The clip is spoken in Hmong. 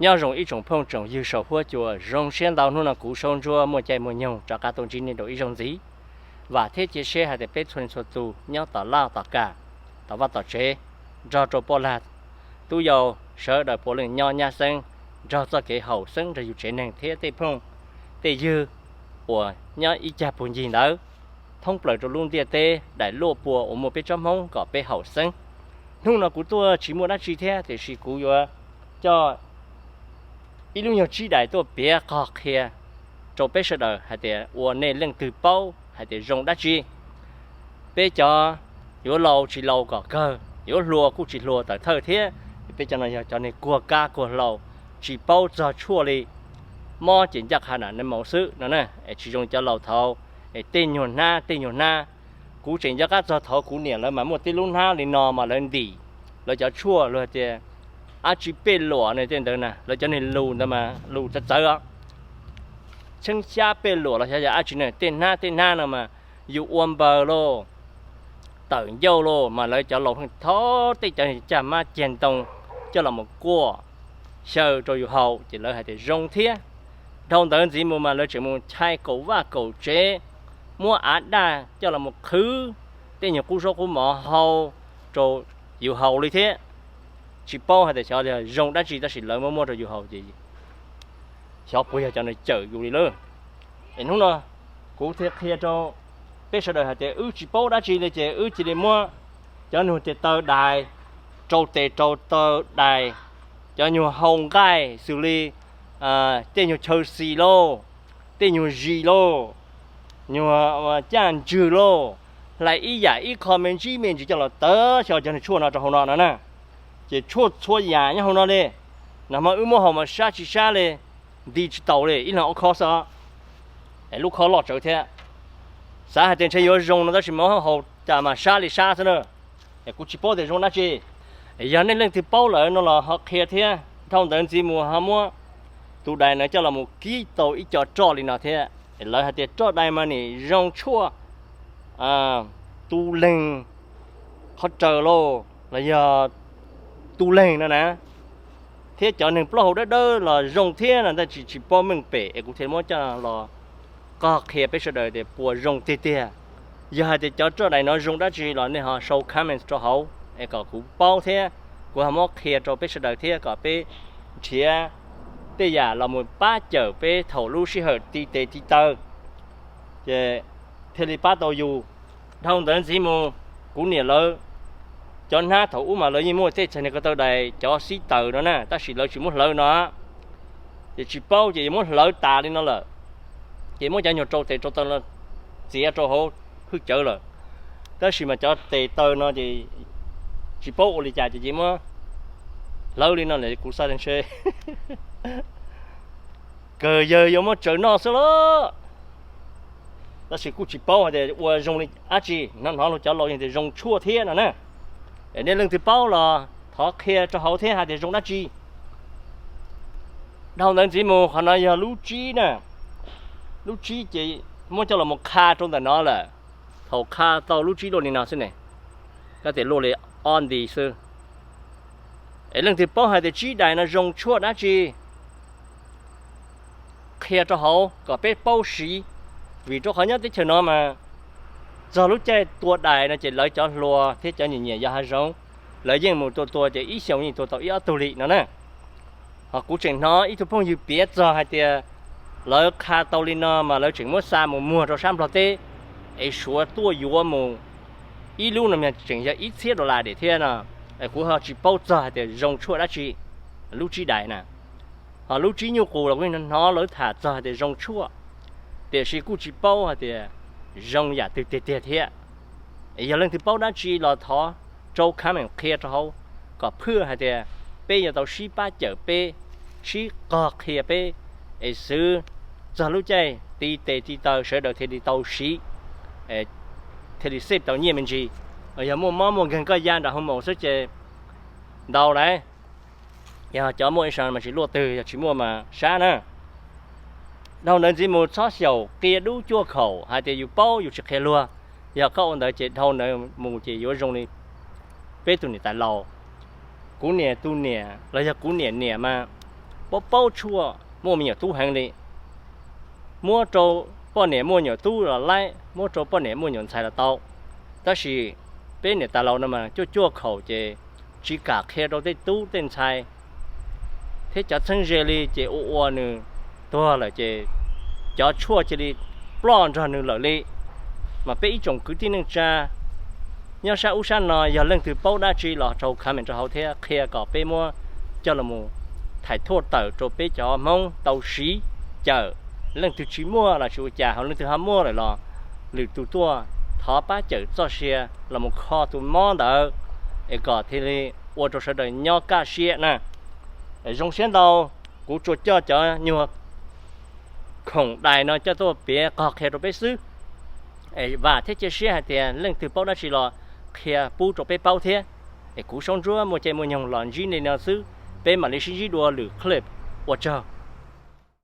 Nyob zoo ib tsoom phooj tsoom ywg saum huab cua, zoo siab ntau hnub no kuv Saub Ntsuab muaj caij muaj nyoog rov qab tuaj ntsib nej rau ib zaug ntxiv. Vam thiab cia siab hais tias peb txhua leej txhua tus nyob tom laj tom kam, tom vaj tom tsev, nrog rau poj lag tub yau, sawv daws puav leej nyob nyab xeeb, nrog txoj kev haum xeeb nrog yus tsev neeg thiab tej phooj tej ywg uas nyob ib cag puag ncig ntawd, thoob plaws rau lub ntiaj teb daim luaj pua uas muaj peb tsob Hmoob kom peb haum xeeb. Hnub no kuv tuaj tsis muaj dab tsi thiab, tiam sis kuv yuav coj ib lub nyuag tsib daim tuaj piav qog qhia rau peb sawv daws hais tias ua nej leej twg paub hais tias zoo dab tsi. Peb cov yuav laus tsis laus kom kawg, yuav hluas kuj tsis hluas tawm thawj thiab. Peb cov no yog cov neeg kuag kab kuag hlau, tsis paub txog tshuaj li, mob ces ncaj qha nam neeg maus xwb no na, es tsis zoo cov laus thaud, es tej nyuag hnab tej nyuag hnab. Kuv tseem nco qab txog thaud kuv niam lawv mas muaj tej lub hnab li no mas lawv ntim lawv cov tshuaj, luag tias dab tsi pej luam ne, tej ntawd na, lawv cov niag lus ntawd mas lus txawv txawv os, tsheeb xyab pej luam los xyov yog dab tsi ne, tej hnab tej hnab no mas yus ua npaws lauj, tawm ncauj lauj, mas lawv cov laus pheej thov tej cov caj mab cag ntoo coj los mus kuaj xyaw rau yus haus ces lawv hais tias zoo thiab. Dhau ntawd ntxiv mus mas lawv tseem mus chais kaum vaj kaum tsev, muab av daj coj los mus qhwv tej nyuag qub zaub qub mov hau rau yus haus li thiab. Tsis paub hais tias xyov zoo dab tsi tab sis lawv muab muab rau yus haus ces xyov puas yog cov no cawm yus li lawm. Es hnub no kuv thiaj qhia rau peb sawv daws hais tias wb tsis paub dab tsi li ces wb cia li muab cov nyuag tes taw dais, rau tes rau taw dais, cov nyuag hau nqaij xws li tej nyuag chaw xis lauj, tej nyuag zis lauj, nyuag caj ntswg lauj, hlais ib yam ib qho me ntsis me ntsis coj los tawv xyov cov niag tshuaj no rau hauv no no na. Ces tshuaj txhua yam nyob hauv no li, nag hmo wb muab haus mas sab tsis sab li, nti tsis taus li, ib leeg ob khob xwb os. Es lub khob loj tsawv thiab. Xav hais tias ntshe yuav zoo no tab sis mas haus cas mas sab li sab xwb na. Es kuv tsis paub tias zoo dab tsi. Yog nej leej twg paub lawm no los ho qhia thiab. Dhau ntawd ntxiv mus ho muab tus dais no coj los mus kib tau ib co roj li no thiab. Lawv hais tias roj dais mas nim zoo tshuaj tu leeg qhov raws lauj los yog tu leeg no na, thiab cov neeg plaub hau dawb dawb los zoo thiab no, tab sis tsis paub meej pem es kuv thiaj muab coj los qog qhia peb sawv daws tias puas zoo tiag tiag. Yog hais tias cov roj dais no zoo dab tsi los nej ho sau comment rau hauv es kom kuv paub thiab kuv ho muab qhia rau peb sawv daws thiab kom peb nrhiav tej yam los mus pab cawm peb thaum lub sij hawm ti tes ti taw ces thiaj li pab tau yus. Dhau ntawd ntxiv mus, kuv niam lawv cov hnab thaum ub mas lawv yeej muaj tej txhais niag ko taw dais cov xib taws no na, tab sis lawv tsis muab hlawv no, ces tsis paub ces yuav muab hlawv tas li no lawm, ces muab cov nyuag rau tes rau taw no txiav rau hauv hwj cawv lawm. Tab sis mas cov tes taw no ces tsis paub ua li cas ces cia muab hlawv li no lawm, kuv xav tias ntshe kawg yawg yuav muab tsaws noj xwb los, tab sis kuj tsis paub hais tias ua zoo li dab tsi, hnov hnov luag cov laus yeej tias zoo tshuaj thiab no na. Es nej leej twg paub los thov qhia rau hauv thiab hais tias zoo dab tsi. Dhau ntawd ntxiv mus qhov no yog lub tsib na, lub tsib ces muab coj los mus qha rau ntawm no lawm. Thaum qha tau lub tsib luaj li no xwb ne, koj tias luaj li ob nti xwb. Es leej twg paub hais tias tsib dais no zoo tshuaj dab tsi, qhia rau hauv kom peb paub siv, vim rau qhov nyob teb chaws no mas txog lub caij tua dais no ces lawv cov hluas thiab cov nyiam nyiam yos hav zoov, lawv yeej mus tua tua ces ib xyoos yeej tua tau ib ob tug li no na. Ho kuv tseem hnov ib tug phooj ywg piav txog hais tias lawv qha tau li no mas lawv tseem muab xa mus muag rau sab Nplog teb, es suav tuaj yuav mus ib lub no mas tseem yog ib txhiab dollar thiab no. Es kuv ho tsis paub txog hais tias zoo tshuaj dab tsi lub tsib dais na. Ho lub tsib nyuj qus los kuv hnov lawv tham txog hais tias zoo tshuaj, tiam sis kuj tsis paub hais tias zoo yam twg tiag tiag thiab. Es yog leej twg paub dab tsi los thov rau comment qhia rau hauv kom phwj hais tias peb yuav tau sib pab cawm peb, sib qog qhia peb, es xwv txog lub caij ti tes ti taw sawv daws thiaj li tau siv, thiaj li save tau nyiaj me ntsis. Yog muaj mob muaj nkeeg koj ya nram hoo maum xwb ces ntau lawm. Yog cov muaj ib sab mas tsis luaj twg, yog tsis muaj mas sab na. Dhau ntawd ntxiv mus txhob xyaum qia dub cuaj khaum hais tias yus paub yus tsis qhia luag. Yog koj ua ntawd ces dhau ntawd mus ces yuav zoo li peb tus niam tais laus, kuv niam tus niam los yog kuv niam niam mas paub paub tshuaj muaj me nyuam tub heev li. Muab rau poj niam muaj nyuam tub los laib, muab rau poj niam muaj nyuam ntxhais los tau. Tab sis peb niam tais laus no mas cuaj cuaj khaum ces tsis kam qhia rau tej tub tej ntxhais thiab cov txheeb ze li ces ua ua nws tuag lawm ces cov tshuaj cia li ploj nrog nws lawm li. Mas peb ib tsoom kwv tij neej tsa nyob sab ub sab no yog leej twg paub dab tsi los rau comment rau hauv thiab qhia kom peb muab coj los thaij thuaj tawm rau peb cov Hmoob tau siv cawm. Leej twg tsis muaj los tsis ua cas, ho leej twg ho muaj lawm los lwm tus tuaj thov pab cawm txoj sia los mus kho tus mob ntawd es kom thiaj li ua rau sawv daws nyob kaj siab na. Zoo siab ntau, kuv tsuas coj cov nyuag khoom dais no coj tuaj piav qog qhia rau peb xwb. Vam thiab cia siab hais tias leej twg paub dab tsi los qhia pub rau peb paub thiab. Es kuv Saub Ntsuab muaj caij muaj nyoog los ntsib li no xwb, peb mam li sib ntsib dua lwm clip. Ua tsaug.